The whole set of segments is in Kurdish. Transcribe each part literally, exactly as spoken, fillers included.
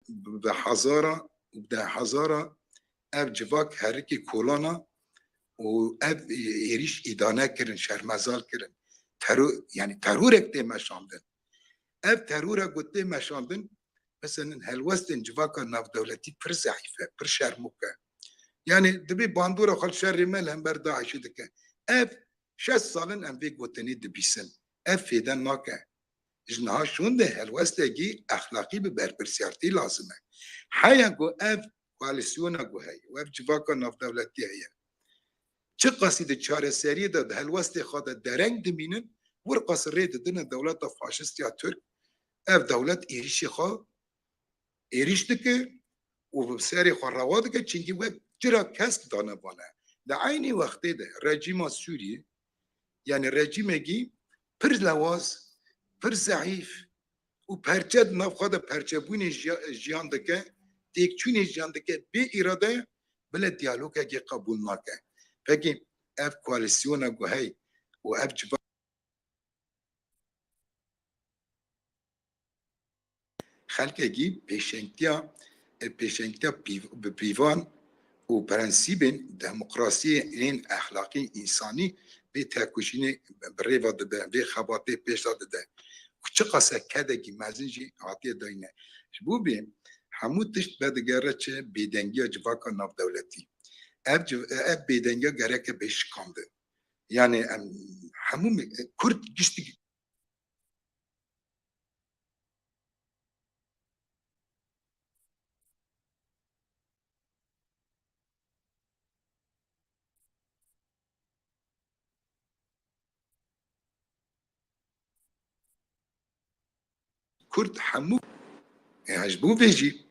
bi hezara û bi deh hezara ev civak herikê kolana û ev êrîş îdane kirin, şermezar kirin. Teror, yani terorek tê meşandin. Ev terora ku tê meşandin, mesela helwestên civaka navdewletî pir zehîf e, pir şermok e. Yani dibê bandora xwe li şerê me li hember DAIŞê dike. Ev şeş sal in em vê gotinê dibîsin. Ev fêde nake. Ji niha şûnde helwestekî exlaqî bi berpirsiyartî lazim e. Heya ku ev koalîsyona ku heye û ev civaka navdewletî heye, çiqasî di çareseriyê de, di helwestê xwe de dereng dimînin, wir qas rê didine dewleta faşist ya Tirk. Ev dewlet êrîşê xwe êrîş dike û bi serê xwe rewa dike, çimkî wek cira kesk dane vane. Di eynî wextê de rejîma Sûriyê, yani rejîmekî pir lewaz, pir zehîf û perçe di nav xwe de perçebûnê jiya-, jiyan dike, têkçûnê jiyan dike, bê îrade bile diyalogekê qebûl nake. Pekî ev koalîsyona ku hey û ev civa xelkekî pêşengtiya, e, pêşengtiya pîv-, bi pîvan û prensîbên demokrasiyê, yên exlaqî, însanî vê tekoşînê bi rêva dibe, vê xebatê pêşda dide. Û çiqas e kedekî mezin jî hatiye dayîne. Ji bo bê hemû tişt vedigere çi bêdengiya civaka navdewletî. Ev civ-, ev bêdengiya gereke bê şikandin. Yani em hemû me-, Kurd giştî Kurd hemû, e, ji bo vê jî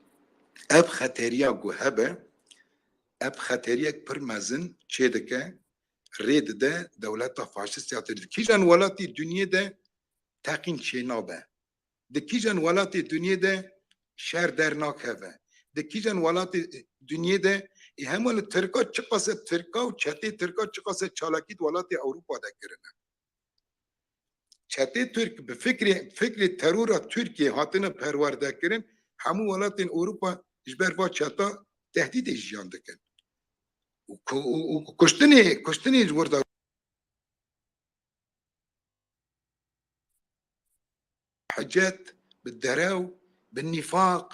ev xeteriya ku hebe, ev xeteriyek pir mezin çêdike, rê dide dewleta faşîst ya Tirk. Di kîjan welatê dinyê de teqîn çênabe? Di kîjan welatê dinyê de şer dernakeve? Di kîjan welatê dinyê de, ê, hema li Tirka çiqas e, Tirka û çetê Tirka çiqas e çalakî di welatê Ewropa de kirine? Çetê Tirk bi fikrê, fikrê terora Tirkiyê hatine perwerde kirin, hemû welatên Ewropa ji ber va çeta tehdîdê jiyan dikin. Û ku-, û, û kuştinê, kuştinê ji wir de hicet, bi derew, bi nîfaq,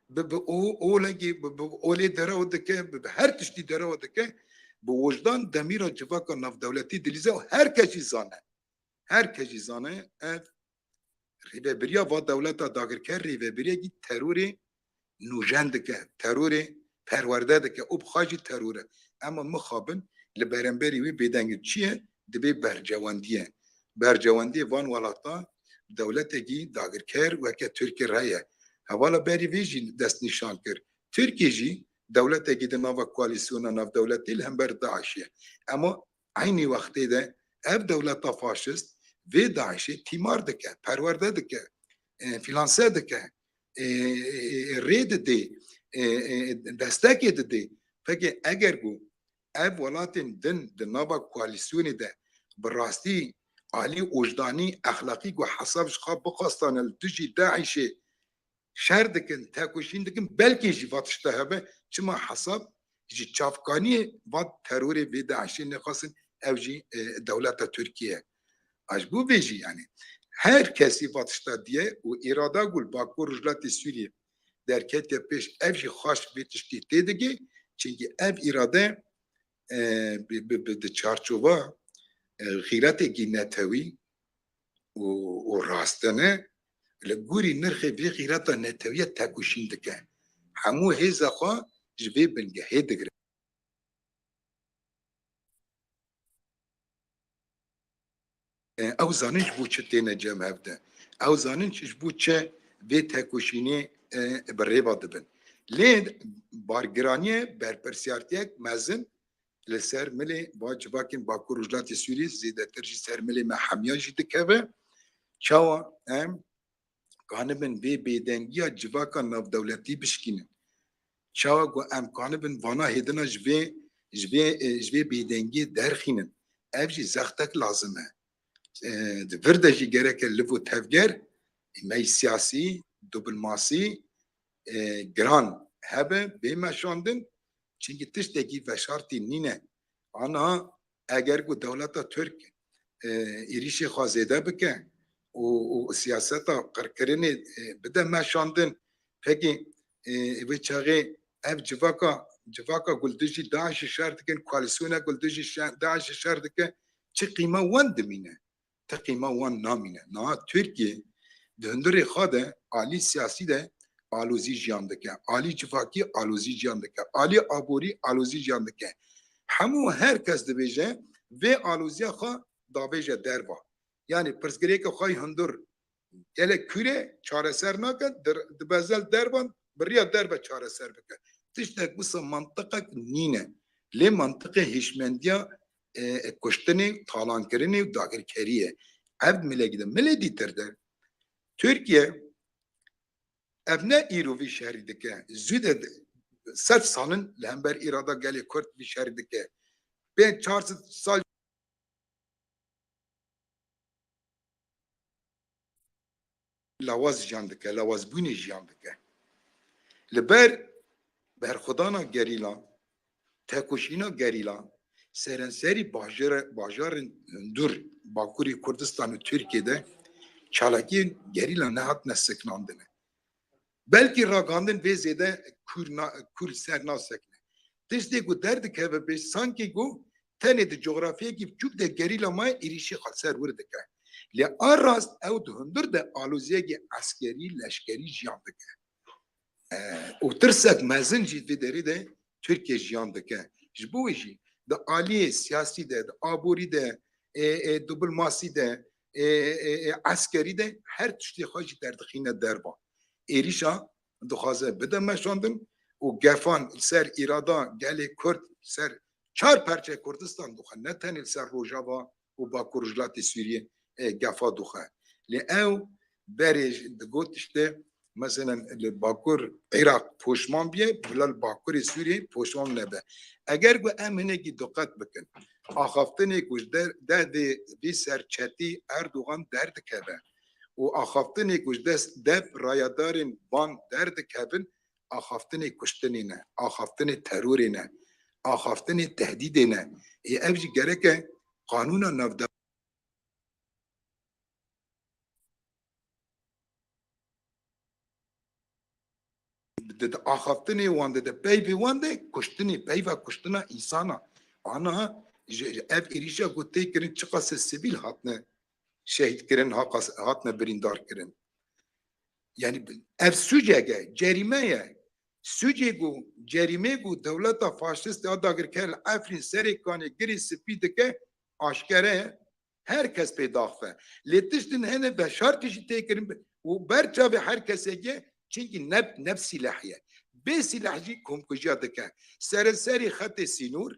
bi, bi o-, olegî, bi, bi olê derew dike, bi, bi her tiştî derew dike, bi wijdan demîra civaka navdewletî dilîze û her kes jî zane. Her kes jî zane ev rêvebiriya va dewleta dagirker rêvebiriyekî terorê nûjen dike, terorê perwerde dike û bi xwe jî teror e. Ema mixabin li beramberî wî bêdeng in. Çi ye? Dibê berjewendiye. Berjewendiyê van welata dewletekî dagirker weke Tirkiyê re ye. Hevala berî vê jî destnîşan kir. Tirkiye jî dewletekî di nava koalîsyona navdewletî li hember DAIŞê ye. Ema eynî wextê de ev dewleta faşist vê DAIŞê tîmar dike, perwerde dike, e, fînanse dike, e, e, e, rê didê, e, e, destekê didê. Pekê eger ku ev welatên din di nava koalîsyonê de bi rastî alî ojdanî, exlaqî ku hesab ji xwe bixwastane li dijî DAIŞê şer dikin, tekoşîn dikin, belkî jî va tişta hebe, çima hesab ji çavkaniyê va terorê vê DAIŞê nexwestin, ew jî, e, dewleta Tirkiye. A ji bo vê jî, yani, her kesî va tişta diye û îrada ku li Bakur Rojhilatê Sûriyê derketiye pêş, ev jî xweş vê tiştî tê digê, çimkî ev îrade, e, bi, bi, bi, di çarçova, e, xîretekî netewî û, û rastine li gorî nirxê vê xîreta netewî ya tekoşîn dike. Hemû hêza xwe ji vê bingehê digire. E, ew zanin ji bo çi têne cem hev de. Ew zanin ji bo çi vê tekoşînê, e, bi rêva dibin. Lê bargiraniyê berpirsiyartiyek mezin li ser milê va civakên Bakur Rojhilatê Sûriyê, zêdetir jî ser milê me hemiyan jî dikeve. Çawa em kanibin vê bêdengiya civaka navdewletî bişkînin? Çawa ku em kanibin vana hêdina ji vê, ji vê, e, ji vê bêdengiyê derxînin? Ev jî zextek lazim e. E, di vir de jî gereke liv û tevger, me siyasî, diplomasî, e, giran hebe, bê meşandin, çimkî tiştekî veşartî nîne. Aniha eger ku dewleta Tirk, e, êrîşê xwe zêde bike û, û siyaseta qirkirinê, e, bide meşandin, pekî, e, vê çaxê ev civaka, civaka ku li dijî DAIŞê şer dikin, koalîsyona ku li dijî şer, DAIŞê şer dike, çi qîma wan dimîne? Ti qîma wan namîne. Niha Tirkiye di hundirê xwe de alî siyasî de alozî jiyan dike. Alî civakî alozî jiyan dike. Alî aborî alozî jiyan dike. Hemû her kes dibêje vê aloziya xwe davêje derva. Yanî pirsgirêka xwe yê hundir gelek kûr e, çareser nake, dir-, dibe zel dervan, bi riya derve çareser bike. Tiştek wisa mantiqek nîne. Lê mantiqê hişmendiya, e, e, kuştinê, talankirinê û dagirkerî ye. Ev milekî de, milê dîtir de. Tirkiye ev ne îro vî şerî dike. Zû de sed salin li hember îrada gelê Kurd vî şerî dike. Pênc çar sed sal lawaz jiyan dike, lawazbûnê jiyan dike. Li ber berxwedana gerîla, tekoşîna gerîla, serenserî bajara-, bajarên hundir Bakurê Kurdistan û Tirkiye de çalakiyên gerîla nehatine sekinandine. Belkî ragihandin vê zêde kûr na-, kûr ser nasekine. Tiştê ku derdikeve pêş, sankî ku tenê di cografyayekî biçûk de gerîla maye êrîşî xwe ser wir dike. Lê a rast ew di hundir de aloziyekî eskerî, leşkerî jiyan dike. E, û tirsek mezin jî vê derê de Tirkiye jiyan dike. Ji bo wê jî di aliyê siyasî de, di aborî de, e, e, diplomasî de, e, e, e, eskerî de her tiştê xwe jî derdixîne derva. Êrîşa dixwaze bide meşandin û gefan li ser îrada gelê Kurd, li ser çar perçe Kurdistan dixe, ne tenê li ser Rojava û Bakur Rojhilatê Sûriyê, e, gefa dixe. Lê ew berê digot işte, meselen li Bakur Iraq poşman biye, bila li Bakurê Sûriyê poşman nebe. Eger ku em hinekî diqet bikin, axaftinê ku ji der-, derdê vî serçetî Erdogan derdikeve û axaftinê ku ji dest dev rayedarên van derdikevin, axaftinê kuştinê ne, axaftinê terorê ne, axaftinê tehdîdê ne. Ê ev jî gereke qanûna navdewletî di, di axaftinê wan de, di peyvê wan de kuştinê, peyva kuştina însana. Ana ji, ji ev êrîşa ku tê kirin çiqas sivîl hatine şehîd kirin, haqas-, hatine birîndar kirin. Yani ev sûcek e, cerîme ye. Sûcê ku, cerîmê ku dewleta faşist ya dagirker li Efrîn, Serê Kanê, Girê Spî dike, aşkere ye. Her kes pê daxife. Lê tiştin hene veşartî jî tê kirin û ber çavê her kesekê, çimkî ne, ne bi sîleh ye. Bê sîleh jî komkujiya dike. Serenserî xetê sînor,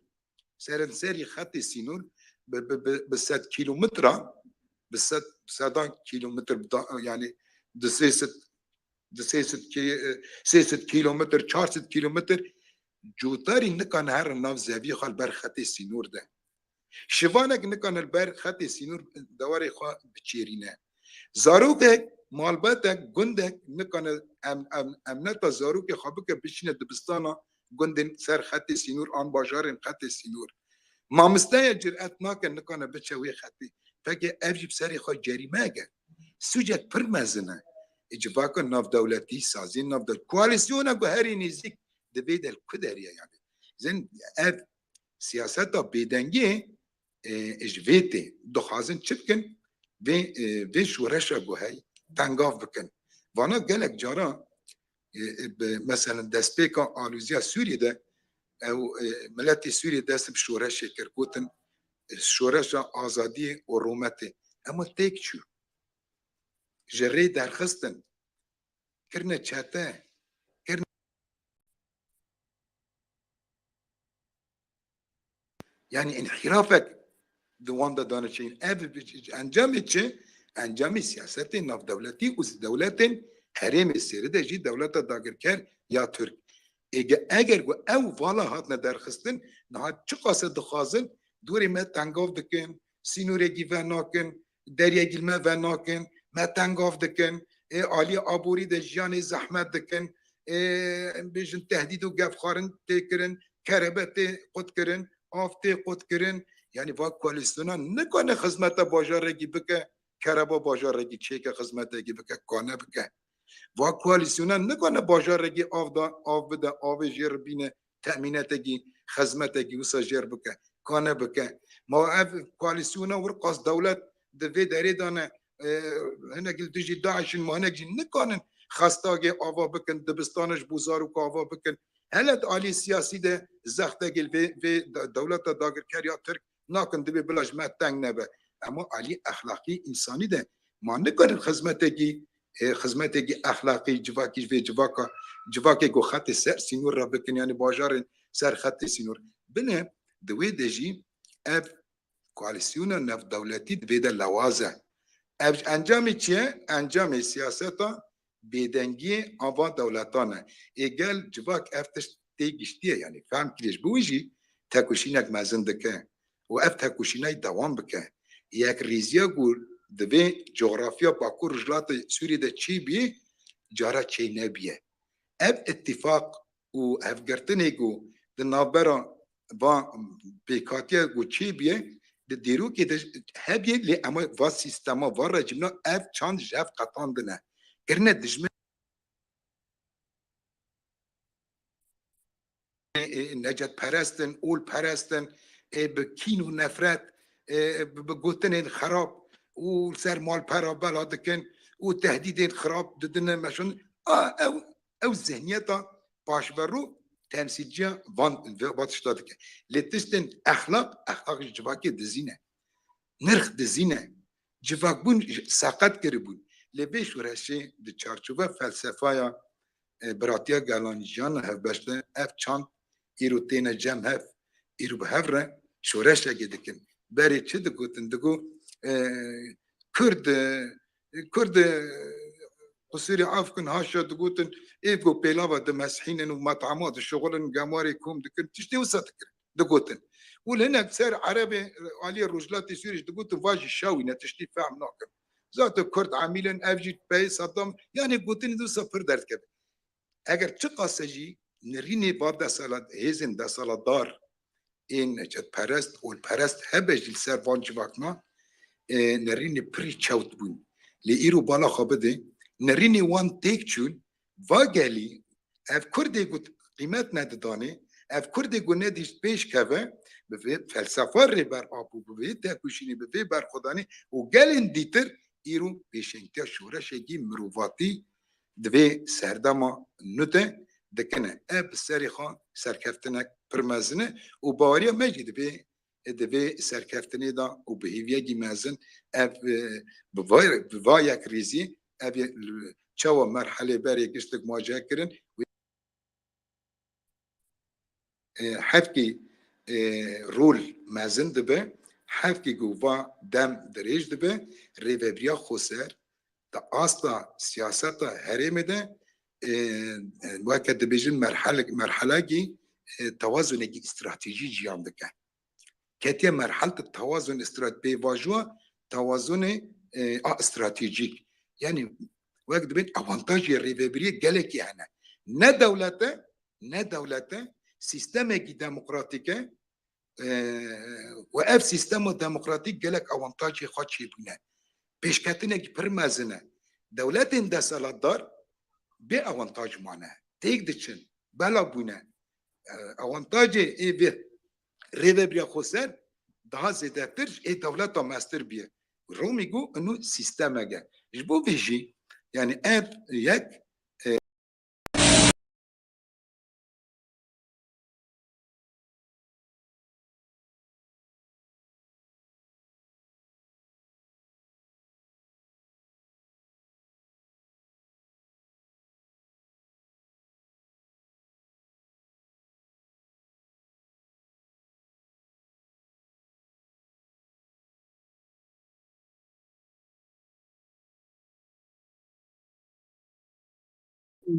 serenserî xetê sînor bi, bi, bi, bi sed kîlometra, bi sed, sedan kîlometr bi da-, yani di sê sed, di sê sed kî-, sê sed kîlometr, çar sed kîlometr cotarî nikane herin nav zeviyê xwe li ber xetê sînor de. Şivanek nikane li ber xetê sînor dewarê xwe biçêrîne. Zarokek, malbetek, gundek nikane em, em, emneta zarokê xwe bike, biçîne dibistana gundên ser xetê sînor an bajarên xetê sînor. Mamisteyek cüret nake nikane biçe wê xetê. Pekê ev jî bi serê xwe cerîmeyek e. Sûcek pir mezin e. Ê civaka navdewletî, saziyên navdewletî, koalîsyona ku herî nêzîk di vê de li ku derê ye yani. Zin ev siyaseta bêdengiyê, e, ji vê tê. Dixwazin çi bikin? Vê, e, vê şoreşa ku hey tengav bikin. Vana gelek cara, e, e, bi, meselen destpêka alûziya Sûriyê de ew, e, miletê Sûriyê dest bi şoreşê kir, gotin, e, şoreşa azadiyê û rûmetê. Hema têk çû. Ji rê derxistin. Kirine çete. Kirine Yani înhîrafek di wan de dane çêyin. Ev bi-, encamê çi? Encamê siyasetên navdewletî û dewletên herêmê sêri de jî dewleta dagirker ya Tirk. Êge-, eger ku ew vala hatine derxistin, niha çiqas e dixwazin, dorê me tengav dikin, sînorê gî venakin, deryegî li me venakin, me tengav dikin, ê alî aborî de jiyanê zehmet dikin, e, em bêjin tehdîd û gefxwarin tê kirin, kerebe tê qutkirin, av tê qutkirin. Yanî va koalîsyona nikane xizmeta bajarekî bike, kereba bajarekî çêke, xizmetekî bike, kane bike. Va koalîsyona nikane bajarekî av da, av bide, avê jê re bîne, temînetekî, xizmetekî wisa jê re bike, kane bike. Ma ev koalîsyona wir qas dewlet di vê derê de ne, e, hinek li dijî DAIŞ in, ma hinek jî nikanin xestagê ava bikin, dibistana ji bo zarok ava bikin. Hele di alî siyasî de zextekê li vê, vê de-, dewleta dagirker ya Tirk nakin, divê bila ji me teng nebe. Ema alî exlaqî, însanî de ma nikarin xizmetekî, e, xizmetekî exlaqî civakî ji vê civaka, civakê ku xetê ser sînor re bikin, yanî bajarên ser xetê sînor. Bine, di wê de jî ev koalîsyona navdewletî di vê de lewaz e. Ev ji encamê çi ye? Encamê siyaseta bêdengiyê ava dewletan e. Ê gel civak ev tişt tê giştiye, yanî fehm kiriye. Ji bo wî jî tekoşînek mezin dike û ev tekoşînayî dewam bike. Yekrêziya ku di vê coxrafya Bakur Rojhilatê Sûriyê de çêbûye, cara çê nebûye. Ev îtîfaq û hevgirtinê ku di navbera va pêkhatiya ku çêbûye, di dîrokê de hebûye, lê ema va sîstema, va rejîmna ev çand ji hev qetandine. Kirine dijmin e, e, necetperest in, olperest in, e, bi kîn û nefret, e, bi, bi gotinên xerab û ser malpera bela dikin û tehdîdên xirab didine meşin. A, ew, ew zihniyeta paşverû temsîlciya van, va tişta dike. Lê tiştên exlaq, exlaq ji civakê dizîne. Nirx dizîne. Civakbûn ji-, seqet kiribûn. Lê vê şoreşê di çarçova felsefaya, e, biratiya gelan, jiyana hevbeş de ev çand îro têne cem hev, îro bi hev re şoreşekê dikin. Berê çi digotin? Digo, e, Kurd, e, Kurd, e, qusûrê af kin, haşa, digotin, ê ku pêlava dimesihînin û metama dişixulin, gemarê kom dikin, tiştê wisa dikirin. Digotin. Û li hinek ser Erebê aliyê Rojhilatê Sûriyê jî digotin, va jî şewî ne, tiştî fehm nakin. Zaten Kurd emîl in, ev jî peyê Seddam, yanî gotinê dîsa pir derdikeve. Eger çiqas e jî nirînê va deselat-, hêzên deselatdar ên necetperest, olperest hebe jî li ser van civakna, e, nirînê pirî çewt bûn. Lê îro bala xwe bide, nirînê wan têk çûn, va gelî, ev Kurdê ku qîmet nedidanê, ev Kurdê ku nedîşt pêş keve, bi vê felsefa Rêber Apo, bi vê tekoşînê, bi vê berxwedanê û gelên dîtir îro pêşengtiya şoreşekî mirovatî di vê serdema nû de dikine. Ev bi serê xwe serkeftinek pir mezin e û baweriya me jî di vê, di vê serkeftinê de û bi hêviyekî mezin ev, e, bi va, bi va yekrêzî ev ye, çawa merhelê berê giştik muwacehe kirin, e, hevkî, e, rol mezin dibe, hevkî ku va dem dirêj dibe, rêvebiriya xweser di asta siyaseta herêmê de, e, e, weke dibêjin merhele-, merhelekî, e, tewazunekî stratejî jiyan dike. Ketiye merhelta tewazun strat-, pêvajoya tewazunê, e, a stratejîk. Yanî wek dibên avantajê rêvebiriyê gelekî hene. Ne dewlet e, ne dewlet e, sîstemekî demokratîk e, e, û ev sîstema demokratîk gelek avantajê xwe çêbûne. Pêşketinekî pir mezin e. Dewletên desthilatdar bê avantaj mane. Têk diçin. Bela bûne. E, avantajê ê vê rêvebiriya xweser daha zêdetir ji ê dewleta mestir bûye. Romî got, inu sîstemek e. Ji bo vê jî, yanî ev yek, e,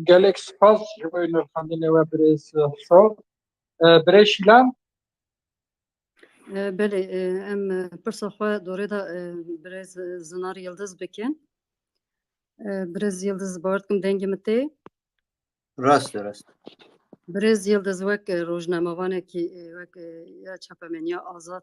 Gelek spas ji bo nirxandinê we birêz Hüso. E, birêz Şîlan. E, belê, e, em, e, pirsa xwe dorê de, e, birêz Zinar Yildiz bikin. E, birêz Yildiz, bawer dikim dengê min tê. Rast e, rast. Birêz Yildiz, wek, e, rojnamevanekî, e, wek, e, ya çapemeniya azad,